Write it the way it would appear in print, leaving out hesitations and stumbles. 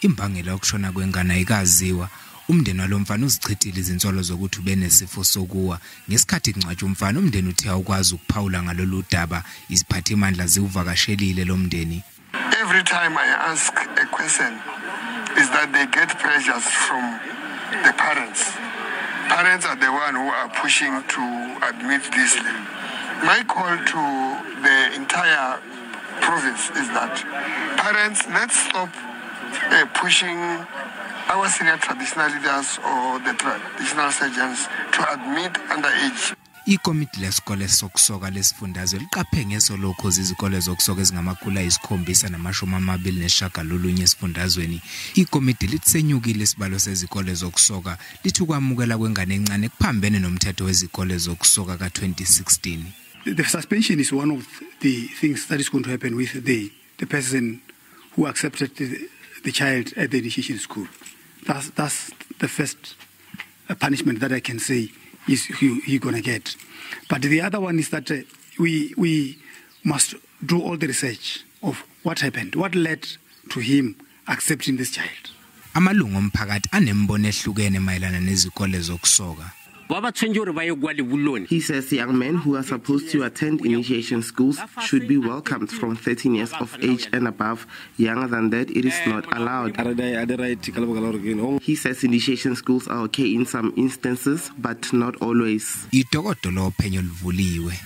Imbangela yokushona kwengane ayikaziwa. Umndeni walomfana uzichithile izinsolo zokuthi ubenesifo sokuwa. Ngesikhathi kungcwatshwa umfana umndeni uthe awukwazi ukuphawula ngalolu daba. Iziphathimandla ziwuvakashelile lo mndeni. Every time I ask a question is that they get pressures from the parents. Parents are the one who are pushing to admit this. My call to the entire province is that parents, let's stop pushing our senior traditional leaders or the traditional surgeons to admit underage. Ikomiti lesikole sokusoka lesifundazwe liqaphe ngeso lokho izikole zokusoka ezingama-729 esifundazweni. Ikomiti litsenyukile isibalo sezikole zokusoka lithi ukwamukela kwengane encane kuphambene nomthetho wezikole zokusoka ka-2016. The suspension is one of the things that is going to happen with the person who accepted the child at the initiation school. That's the first punishment that I can say is he gonna get. But the other one is that we must do all the research of what happened, what led to him accepting this child. Amalungu omphakathi anembono ehlukene mayelana nezikole zokusoka. He says young men who are supposed to attend initiation schools should be welcomed from 13 years of age and above. Younger than that, it is not allowed. He says initiation schools are okay in some instances, but not always. Idokotela ophenyo livuliwe.